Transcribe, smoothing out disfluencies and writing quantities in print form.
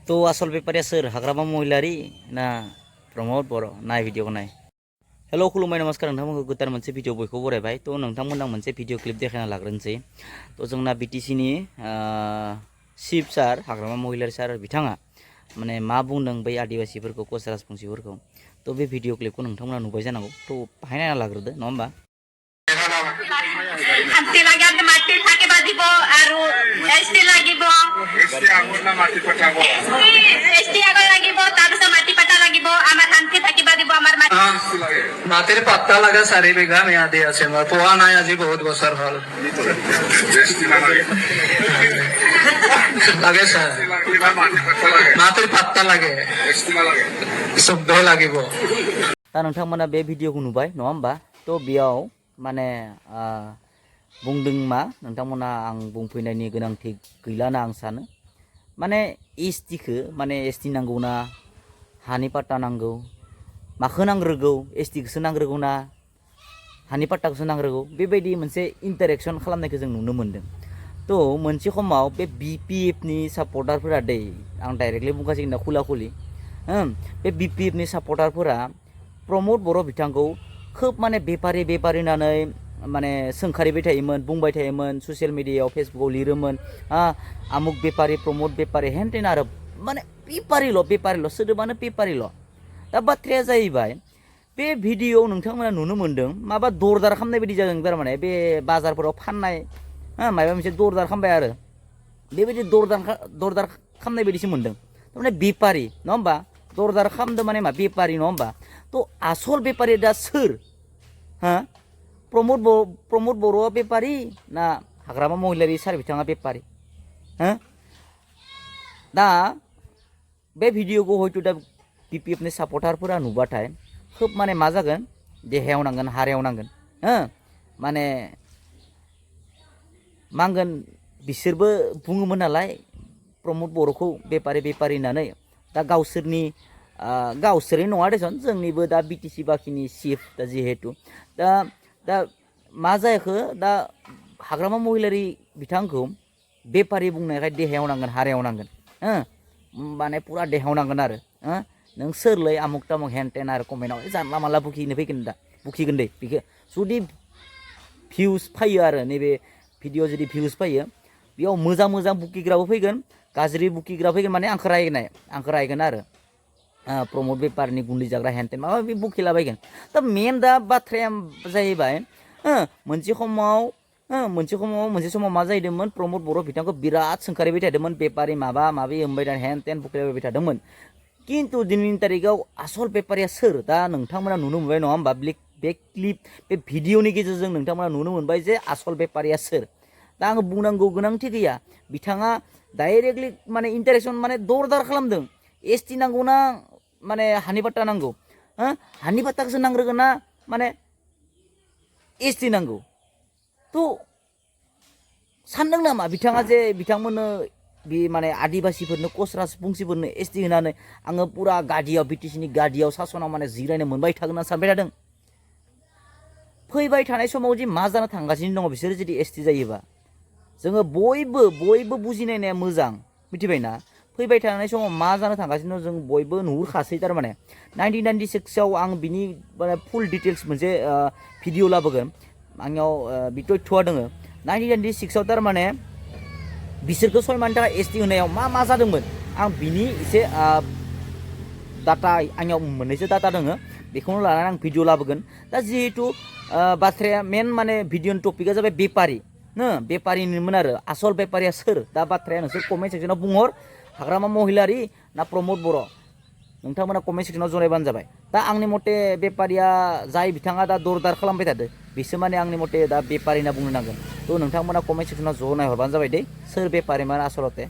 तो आसल बेपारिया सोर हाग्रामा महिलारि ना प्रमोद बर' नाय भिडिअखौ नाय। हेलो खुलुमबाय नमस्कार नोंथांमोनखौ गोदान मोनसे भिडिअ बयखौ बरायबाय। तो नोंथांमोननाव मोनसे भिडिअ क्लिप देखायना लाग्रोनोसै। तो जोंना BTC नि चिफ सार हाग्रामा महिलारि सार बिथाङा माने मा बुंदों बै आदिबासिफोरखौ कच राजबंसिफोरखौ। तो बे भिडिअ क्लिपखौ नोंथांमोना नुबाय जानांगौ। तो बाहाय नायना लाग्रोदो नङा होमबा। শান্তি লাগে আর মাটি থাকে বাজিব আর এসটি লাগিব এসটি আগর না মাটি পাঠাবো এসটি আগর লাগিব তারপর মাটি পাঠা লাগিব আমার শান্তি থাকিবা দিব আমার মাটির পাত্তা লাগা 4 বিঘা মেয়াদি আছে আমার পোয়া নাই আজি বহুত বছর হল এসটি লাগে স্যার মাটির পাত্তা লাগে এসটি লাগে শব্দ লাগিব दा नोंथांमोना बे भिडिअखौ नुबाय नङा होमबा। तो बेयाव माने बुंदों मा नोंथांमोना आं बुंफैनायनि गोनांथि गैलाना आं सानो। माने एसटिखौ माने एसटि नांगौना हानि पाट्टा नांगौ माखौ नांग्रोगौ एसटिखौसो नांग्रोगौ ना हानि पाट्टाखौसो नांग्रोगौ बेबायदि मोनसे इन्टारेक्सन खालामनायखौ जों नुनो मोन्दों। तो मोनसे समाव बे BPFनि सापर्टारफोरा दै आं डाइरेक्टलि बुंखासिगोन दा खुला खुलि बे BPFनि सापर्टारफोरा प्रमोद बर' बिथांखौ खोब माने बेपारि होननानै माने सोंखारिबाय थायोमोन बुंबाय थायोमोन ससियेल मिडियायाव फेसबुकाव लिरोमोन आमुक बेपारि प्रमोद बेपारि हेनटेन आरो माने बेपारिल' सोदोबानो बेपारिल'। दा बाथ्राया जाहैबाय बे भिडिअ'आव नोंथांमोना नुनो मोन्दों माबा दरदार खालामनाय बायदि जादों थारमाने बे बाजारफोराव फाननाय माबा मोनसे दरदार खालामबाय आरो बेबायदि दरदार खालामनाय बायदिसो मोन्दों थारमाने बेपारि नङा होमबा दरदार खालामदों माने मा बेपारि नङा होमबा। तो आसल बेपारि दा सोर प्रमोद बर'आ बेपारि ना हाग्रामा महिलारि सार बिथाङा बेपारि दा बे भिडिअखौ हयथ' दा BPFनि सापर्टारफोरा नुबाथाय खोब माने मा जागोन देहायाव नांगोन हारायाव नांगोन माने मा होनगोन बिसोरबो बुङोमोन नालाय प्रमोद बर'खौ बेपारि होननानै दा गावसोरनि नङा देसन जोंनिबो दा BTC बाखिनि चिफ दा जिहेतु दा मा जायाखो दा हाग्रामा महिलारि बिथांखौ बेपारि बुंनायखाय देहायाव नांगोन हारायाव नांगोन माने पुरा देहायाव नांगोन आरो नों सोरलै आमुक तामुक हेन टेन आरो कमेन्टआव जानला मानला बुखिगोन दे बेखौ जुदि भिउस फैयो आरो नैबे भिडिअ जुदि भिउस फैयो बेयाव मोजां बुखिग्राबो फैगोन गाज्रि बुखिग्रा फैगोन माने आंखौ रायगोन आरो प्रमोद बेपारिनि गुन्दै जाग्रा हेनटेन माबा माबि बुखिलाबायगोन। दा मेन दा बाथ्राया जाहैबाय मोनसे समाव मा जाहैदोंमोन प्रमोद बर' बिथांखौ बिराद सोंखारिबाय थादोंमोन बेपारि माबा माबि होनबाय हेनटेन बुखिलाबाय थादोंमोन। खिन्थु दिनैनि तारिखाव आसल बेपारिया सोर दा नोंथांमोना नुनो मोनबाय नङा होमबा बे क्लिप बे भिडिअनि गेजेरजों नोंथांमोना नुनो मोनबाय जे आसल बेपारिया सोर। दा आङो बुंनांगौ गोनांथि गैया बिथाङा डाइरेक्टलि माने इन्टारेक्सन माने दरदार खालामदों एसटि नांगौना माने हानि पाट्टा नांगौ हानि पाट्टाखौसो नांग्रोगोन ना माने एसटि नांगौ। तो सानदों नामा बिथाङा जे बिथांमोननो बे माने आदिबासिफोरनो कच राजबंसिफोरनो एसटि होनानै आङो पुरा गादियाव BTCनि गादियाव सासनाव माने जिरायनो मोनबाय थागोन होनना सानबाय थादों। फैबाय थानाय समाव जे मा जानो थांगासिनो दङ बिसोरो जुदि एसटि जायोबा जोङो बयबो बुजिनायनाया मोजां मिथिबायना फैबाय थानाय समाव मा जानो थांगासिनो जों बयबो नुहुरखासै थारमाने 1996आव आं बिनि माने फुल डिटेल्स मोनसे भिडिअ लाबोगोन आंनियाव बे तथ्यआ दङ 1996आव थारमाने बिसोरखौ सयमानि थाखाय एसटि होनायाव मा जादोंमोन आं बिनि एसे डाटा आंनियाव मोननैसो डाटा दङ बेखौनो लानानै आं भिडिअ लाबोगोन। दा जिहेतु बाथ्राया मेन माने भिडिअनि टपिकआ जाबाय बेपारिनिमोन आरो आसल बेपारिया सोर दा बाथ्राया नोंसोर कमेन्ट सेक्सनाव बुंहर हाग्रामा महिलारि ना प्रमोद बर' नोंथांमोना कमेन्ट सेक्सनाव जनायबानो जाबाय। दा आंनि मथे बेपारिया जाय बिथाङा दा दरदार खालामबाय थादों बिसो माने आंनि मथे दा बेपारि होनना बुंनो नांगोन। तो नोंथांमोना कमेन्ट सेक्सनाव जनाय हरबानो जाबाय दे सोर बेपारिमोन आसलते।